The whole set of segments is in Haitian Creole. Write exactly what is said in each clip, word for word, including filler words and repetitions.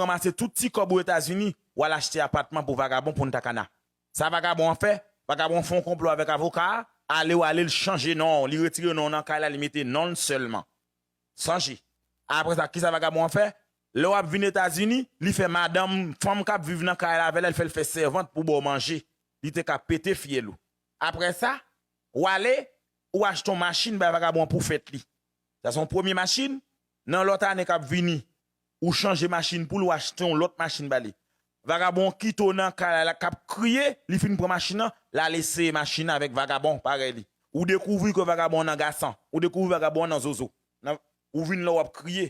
ranmase tout ti kòb ou Etazini, w al achte apatman pou vagabon Punta Cana. Sa vagabon an fè, vagabon an fè yon konplo avèk avoka a, ale w ale, l chanje non, li retire non nan kay la, li mete non l sèlman. Sonje. Apre sa, kisa vagabon an fè? Lè w ap vin Etazini, li fè madanm, fanm k ap viv nan kay la avè l, l fè l fè sèvant pou ba w manje. Li te ka pete fyèl ou. Apre sa, w ale, ou achte yon machin bay vagabon an pou fèt li. Sa se yon premye machin. Nan lòt ane k ap vini, ou chanje machin pou l, ou achte yon lòt machin ba li. Vagabon an kite w nan kay la, k ap kriye, li fin pran machin nan, l al eseye machin nan avèk vagabon parèy li. Ou dekouvri ke vagabon an nan gason, ou dekouvri vagabon an nan zozo. Nan, ou vin la w ap kriye.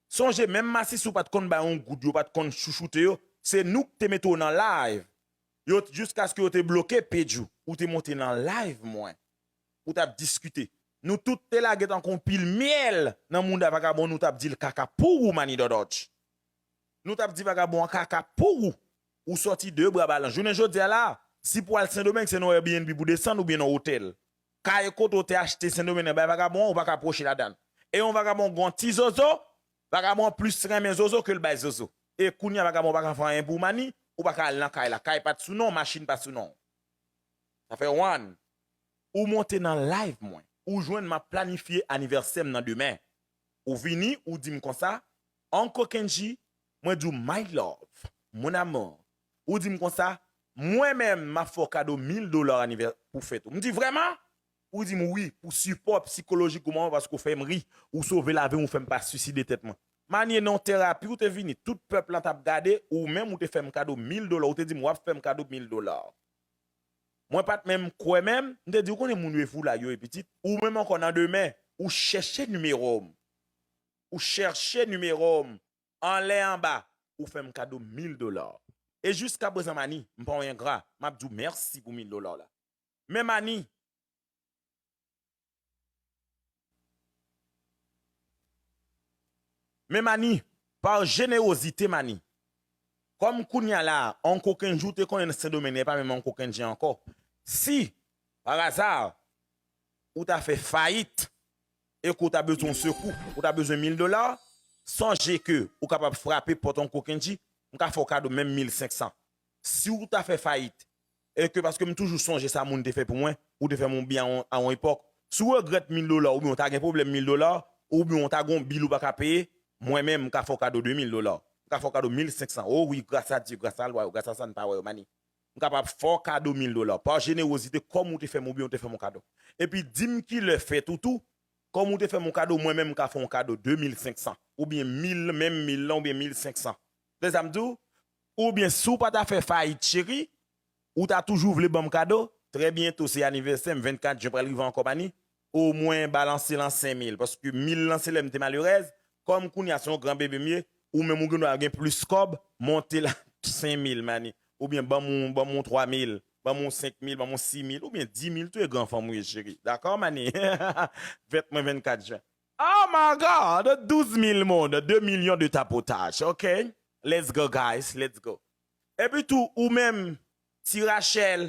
Sonje, menm masisi w pa t konn bay yon goud, yo pa t konn chouchoute yo, se nou k te mete w nan live. Yo, jiskaske yo te bloke page ou, ou te monte nan live mwen. Ou t ap diskite. Nou tout te lage tankou yon pil myèl nan mouda vagabon, nou t ap di l kaka pou ou, Manny Dododj. Nou t ap di vagabon an kaka pou ou. Ou sòti de bra balan. Jounen jodi a la, si pou al Sendomeng, se nan Airbnb pou desann oubyen nan otèl. Kay kote w te achte Sendomeng nan bay vagabon an, ou pa ka pwoche ladan l. E yon vagabon gon ti zozo, vagabon an plis renmen zozo ke l bay zozo. E kounye a vagabon pa ka fè anyen pou ou, Manny, ou pa ka al nan kay la. Kay pa t sou non, machin pa sou non. Sa fè one. Ou monte nan live mwen. Ou jwenn m ap planifye anivèsè m nan demen. Ou vini, ou di m konsa, Uncle Kendji, mwen di w my love, mon amour. Ou di m konsa, mwen menm m ap fè w kado mil dola anivè pou fèt ou. M di vrèman? Ou di m wi, pou sipò psikolojik ou mwen, paske ou fè m ri, ou sove lavi m, ou fè m pa swiside tèt mwen. Manny, nan yon terapi ou te vini, tout pèp lan t ap gade, ou menm ou te fè m kado mil dola, ou te di m w ap fè m kado mil dola. Mwen pa t menm kwè menm, m te di, ou konnen moun yo e foulay yo e pitit, ou menm ankò nan demen, ou chèche nimewo m. Ou chèche nimewo m, anlè anba, ou fè m kado mil dola. E jiska prezan, Manny, m pa yon engra, m ap di w mèsi pou mil dola w la. Men Manny, Men Manny, pa jenerozite Manny. Kòm kounye a la, Uncle Kendji ou te konnen nan Sendomeng, e pa menm Uncle Kendji ankò. Si, pa aza, ou ta fè fayit, e ke w ta bezwen yon sekou, ou ta bezwen mil dola, sonje ke ou kapab frape pòt Uncle Kendji, m ka fè w kado menm mil senk san. Si w ta fè fayit, e ke paske m toujou sonje sa moun te fè pou mwen, ou te fè m yon byen a yon, a yon epòk, si w regrèt mil dola, oubyen w ta gen pwoblèm mil dola, oubyen w ta gen yon bil ou pa ka peye, mwen menm, m ka fè w kado de mil dola. M ka fè w kado mil senk san. O wi, gras a Dye, gras a lwa yo, gras a sa n pa wè yo, Manny. M kapab fè w kado mil dola. Pa jenerozite, kòm ou te fè m, oubyen w te fè m yon kado. Epi di m kilè fèt ou tou, kòm ou te fè m yon kado, mwen menm, m ka fè w yon kado de mil senk san. Oubyen mil, menm mil lan, oubyen mil senk san. Lè sa m di w, oubyen si w pa ta fè fayit, cheri, ou ta toujou vle ban m kado, trè byento se anivèsè m, vennkat jen pral rive ankò, Manny, omwen balanse lan senk mil, paske mil lan se lè m te malerèz, kòm kounye a se yon gran bebe m ye, ou menm ou gen dwa gen plis kòb, monte la senk mil, Manny, oubyen ban m yon, ban m yon twa mil, ban m yon senk mil, ban m yon sis mil, oubyen dis mil tou, e gran fanm ou ye, cheri. Dakò, Manny? Fèt mwen vennkat jen. Oh my God, douz mil moun, de milyon de tapotaj, ok? Let's go, guys, let's go. Epi tou, ou menm, Ti Rachel,